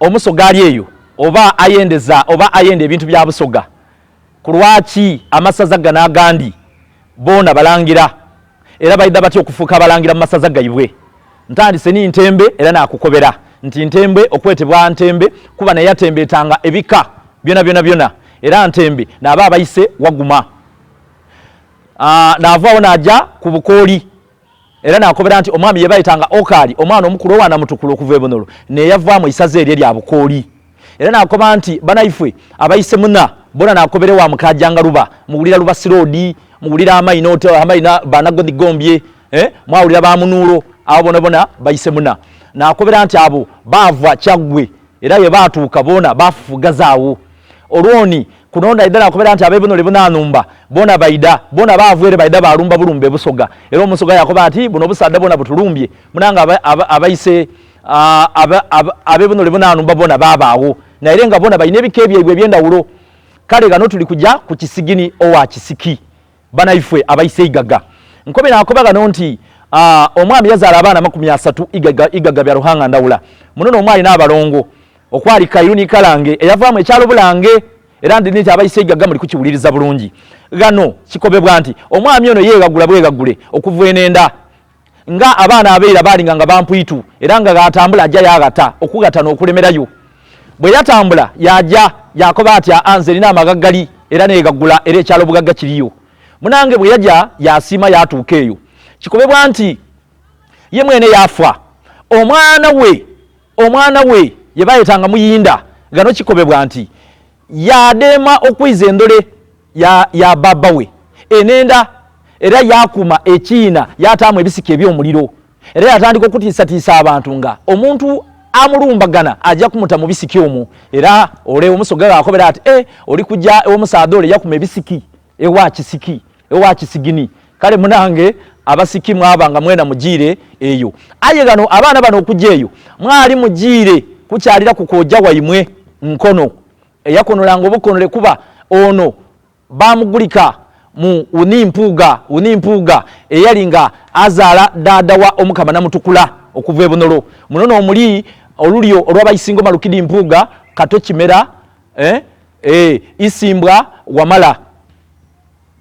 Omusoga ali eyo oba ayendeza oba ayenda ebintu bya Busoga, ku lwaki amasaza gano agandi boona balangira era baidha batya okufuuka abalangira mu masaza gaibwe? Ntandise ni Ntembe era naakukobera nti Ntembe okwetebwa Ntembe kuba neyatembeetanga ebika byonabyona era Ntembe naaba abaise Waguma. Naava agho naaja ku Bukooli. Era naakobera nti omwami ye baayetanga Okaali, omwana omukulu owa Namutukula okuva e Bunolo, n'eyavaamu eisaza eryo erya Bukooli. Era naakoba nti banaifwe abaise muna bona naakobera ewa Mukaajangaluba, muwulira Lubasiroodi, muwulira amaina oti amaina ba Nagodhigombye, eh, mwawulira ba Munuulo, abo bonabona baise muna. Naakobera nti abo baava Kyaggwe era ye baatuuka boona baafufugaza agho. Olwoni kuno naidha nakobera nti ab'e Bunole Bunanumba boona baidha, boona baava ere baidha baalumba bulumbe e Busoga. Era Omusoga yaakoba ati, Buno obusaadha bwona butulumbye. Munange abaise ab'e Bunole Bunanumba boona baaba agho. Naire nga boona balina ebika ebyaibwe eby'endhawulo. Kale ghano tuli kuja ku Kisigini owa Kisiki. Banaifwe abaise eigaga. Nkobe naakoba ghano nti omwami yazaala abaana 30 igaga, igaga bya Ruhanga Ndawula. Muno n'omwali n'abalongo. Okwali Kairu ni Kalange eyavaamu ekyalo Bulange. Era ndi nti abaise eigaga muli kukiwuliriza bulungi. Ghano kikobebwa nti omwami ono yeeghagula bweghagule okuva eno enda. Nga abaana abeira baalinga nga bampwitu era nga ghatambula aja yaaghata, okughata n'okulemerayo. Bwe yatambula yaaja yaakoba ati, Aa nze nina amaghagali era neeghagula era ekyalo Bughaga kiriyo. Munange bwe yaja yaasiima yaatuuka eyo. Kikobebwa nti ye mwene yaafa. Omwana we omwana we ye baayetanga Muyinda. Ghano kikobebwa nti yaadheema okwiza endhole ya, ya bbaabba we enenda era yaakuma ekiina yaataamu ebisiki eby'omuliro era yatandika okutiisatiisa abantu nga omuntu amulumbagana aja kumuta mu bisiki omwo. Era ole omusoga ghaakobera ati, E, oli kuja ew'omusaadha ole yakuma ebisiki ewa kisiki ewa kisigini. Kale munange abasiki mwaba nga mwena mujiire eyo. Aye ghano abaana bano okuja eyo mwali mujiire kukyaliraku koja waimwe Nkono eyakonolanga obukonole kuba ono baamugulika mu Uni Mpuuga, Uni Mpuuga eyali nga azaala dhaadha wa Omukama Namutukula okuva e Bunolo. Muno n'omuli olulyo olw'Abaisingoma Lukidi Mpuuga, Kato Kimera, eh, eh, Isimbwa Wamala.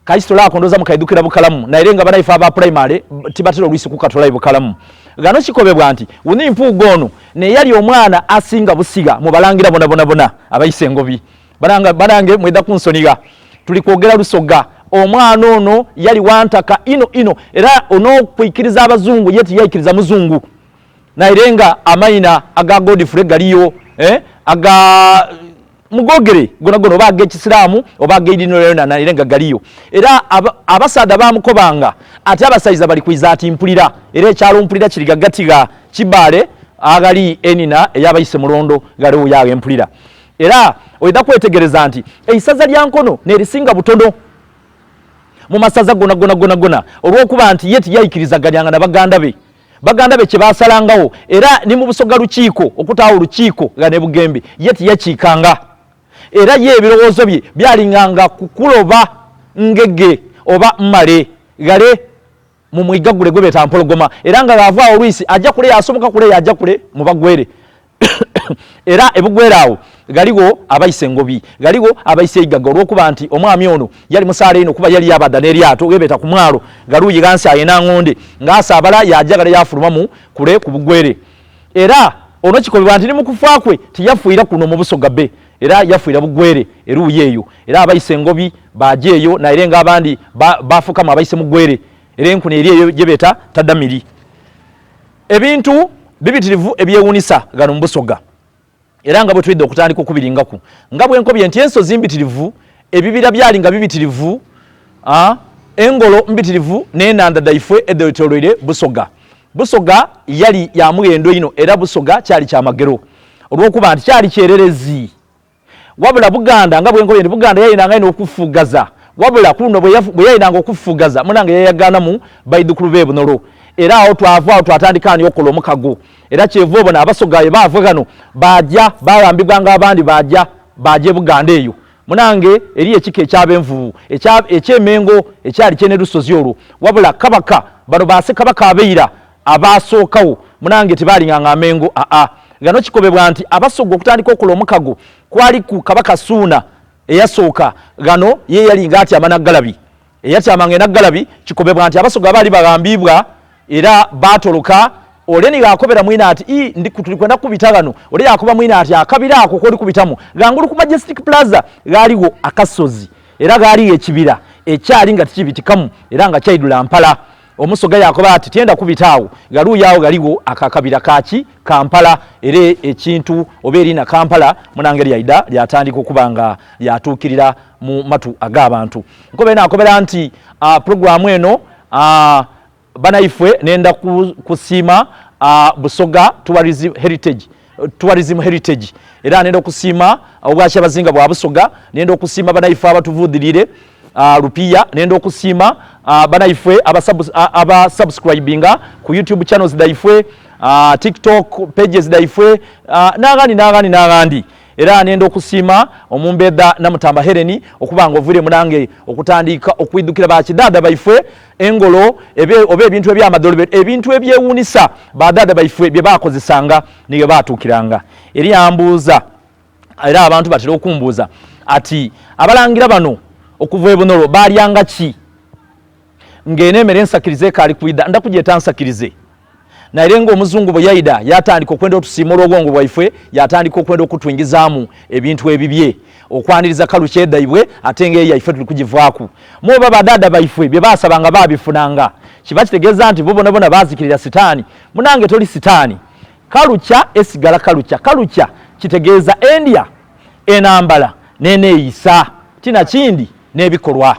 Kaisitola ako ndowooza mukaidhukira bukalamu, naire nga banaife aba pulayimale tibatera olwisi kukatolayo bukalamu. Ghano kikobebwa nti Wuni Mpuuga ono n'eyali omwana asinga busigha mu balangira bonabonabona abaise engobi. Banange mwidha kunsonigha, tuli kwogera Lusoga. Omwana ono yali wa ntaka inho inho era on'okwikiriza abazungu ye tiyaikiriza muzungu. Naire nga amaina aga Godfrey galiyo, eh, aga mugogere gonagona oba ag'ekisiraamu oba ag'eidini yonayona naire nga galiyo. Era abasaadha baamukobanga ati abasaiza bali kwiza ati mpulira, era ekyalo mpulira kiri ghagati gha Kibaale aghali enina ey'abaise Mulondo ghaligho yaagho empulira. Era oidha kwetegereza nti eisaza lya Nkono n'erisinga butono mu masaza gonagona gonagona olw'okuba nti ye tiyaikirizaganyanga na baganda be. Baganda be kye baasalangagho era ni mu Busoga Lukiiko okutaagho olukiiko ghano e Bugembe ye tiyakiikanga. Era ye ebirowoozo bye byalinganga ku kuloba ngege oba mmale ghale mu mwiga gule gwe beeta Mpologoma era nga ghava agho olwisi aja kule yaasomoka kule yaaja kule mu Bagwere. Era e Bugwere agho ghaligho abaise engobi, ghaligho abaise eigaga olw'okuba nti omwami ono yali musaale inho kuba yali yabadha n'eryato ghebeeta ku mwalo ghaluuyi ghansi agho e Nangonde ng'asaabala yaaja ghale yaafulumamu kule ku Bugwere. Era ono kikobebwa nti ni mu kufa kwe tiyafiira kuno mu Busoga be era yafiira Bugwere eruuyi eyo. Era abaise engobi baaja eyo naire nga abandi baafukamu abaise Mugwere era enkuni eri eyo gyebeeta Tadamiri. Ebintu bibitirivu ebyewunisa ghano mu Busoga era nga bwe twidha okutandika okubiringaku nga bwe nkobye nti ensozi mbitirivu, ebibira byali nga bibitirivu, engolo mbitirivu n'enhandha dhaifwe edhetoloire Busoga. Busoga yali ya mughendo inho era Busoga kyali kyamagero olw'okuba nti kyali kyererezi. Wabula Buganda nga bwenkobye nti Buganda yayendanga inho okufugaza, wabula ku luno bwe yayendanga okufugaza munange yayagaanamu baidhukulu be Bunolo. Era agho twava agho twatandika ni okukola omukago. Era kyeva obona Abasoga bwe baava ghano baaja baaghambibwanga abandi baaja baaja e Buganda eyo. Munange eriyo ekika eky'Abenvubu eky'e Mengo ekyali kyene lusozi olwo. Wabula Kabaka bano ba Ssekabaka ab'eira abaasookagho munange tibaalinganga Mengo aa. Ghano kikobebwa nti Abasoga okutandika okola omukago kwaliku Kabaka Suuna eyasooka. Ghano ye yali nga atyama Naggalabi. Eyatyamanga e Naggalabi kikobebwa nti Abasoga baali baghambiibwa era baatoloka. Ole ni ghaakobera mwine ati, Ii, ndi, tuli kwenda kukubita ghano. Ole yaakoba mwine ati, Akabira ako k'oli kubitamu, ghangulu ku Majestic Plaza ghaaligho akasozi era ghaaligho ekibira ekyali nga tikibitikamu era nga kyaidhula mpala. Omusoga yaakoba ati, Tyenda kubita agho. Ghaluuyi agho ghaligho ako akabira ka ki? Kampala. Era ekintu oba eriina Kampala munange lyaidha lyatandika okuba nga lyatuukirira mu matu ag'abantu. Nkobe naakobera nti pulogulaamu eno banaifwe nenda kusiima Busoga Tourism Heritage Tourism Heritage era nenda okusiima obwakyabazinga bwa Busoga, nenda okusiima banaife abatuvudhirire uh, Lupiya, nenda okusiima uh, banaife aba subscribinga ku YouTube channels dhaifwe, uh, TikTok pages dhaifwe, uh, n'aghandi n'aghandi n'aghandi. Era nenda okusiima omumbedha Namutamba Helen okuba nga oviiremu nange okutandiika okwidhukira ba kidaada baifwe engolo ebe, oba ebintu ebyamadholobero ebintu ebyewuunisa ba dhaadha baifwe bye baakozesanga ni bye baatuukiranga. Eri yambuuza, era abantu batera okumbuuza ati abalangira bano okuva e Bunolo baalyanga ki? Ng'eno emere ensakirize ekaali kwidha, nda kugyeta nsakirize. Naire nga omuzungu bwe yaidha yaatandika okwenda otusiimula obwongo bwaifwe, yaatandika okwenda okutwingizaamu ebintu ebibye, okwaniriza kaluca edhaibwe ate nga eyaife tuli kugivaaku. Mu oba badhaadha baifwe bye baasabanga baabifunanga, kiba kitegeeza nti bo bonabona baazikirira Sitaani. Munange toli Sitaani. Kaluca esigala kaluca. Kaluca kitegeeza endya, enambala n'eneeyisa, ti na kindi n'ebikolwa.